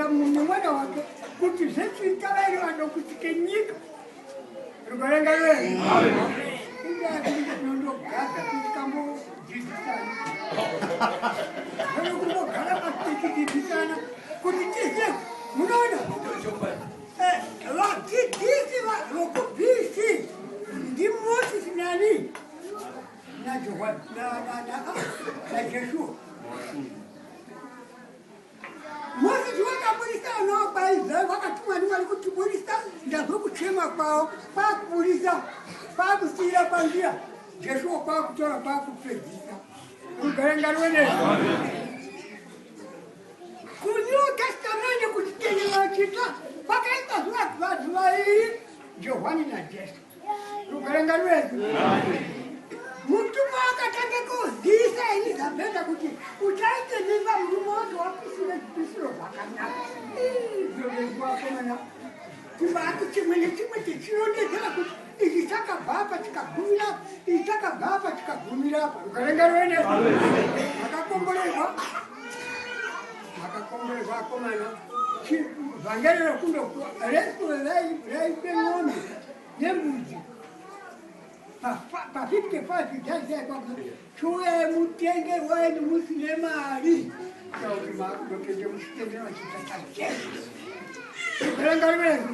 Nemwana wake kuti zvechiita vairi vanokutsike nyika. Rugarenga rwenu. Inondogadza tichikambodzidzisana. Kumbogara pasi tichidzidzisana kuti tizive. Munoona, vadzidzisi vokuBC ndiMoses nani naJohani naJeshua. Mozisi wakabudisa vana vaIsraeri, vakatumwa ndiMwari kuti budisa, ndazwa kuchema kwavo, kwakubudisa, kwakusiyira panzira. Jeshua kwakutora, kwakupedzisa. Rugare ngaruve nesu. KuNew Testament, kuchitendero chitsva, kwakaita zuva vanhu vairi, Johani naJesu. Rugare ngaruve. Mutumwa akatanga kuzivisa Elizabheta kuti uchaite mimba, murume wake wapisire zvipisiro zvakanaka. Izvozvakomana, timbati chimwe nechimwe tichinondedzera kuti ichi chakabva apa chikagumira apa, ichi chakabva apa chikagumira apa. Rugare ngaruve nesu. Makakomborerwa, makakomborerwa akomana. Vhangeri rekundokuwa raipe ng'ombe nembudzi pa55 days, chiuyai mutenge waini musine mari, kuti makundotenge muchitendera chita chaJesu. Rugare ngaruve nesu.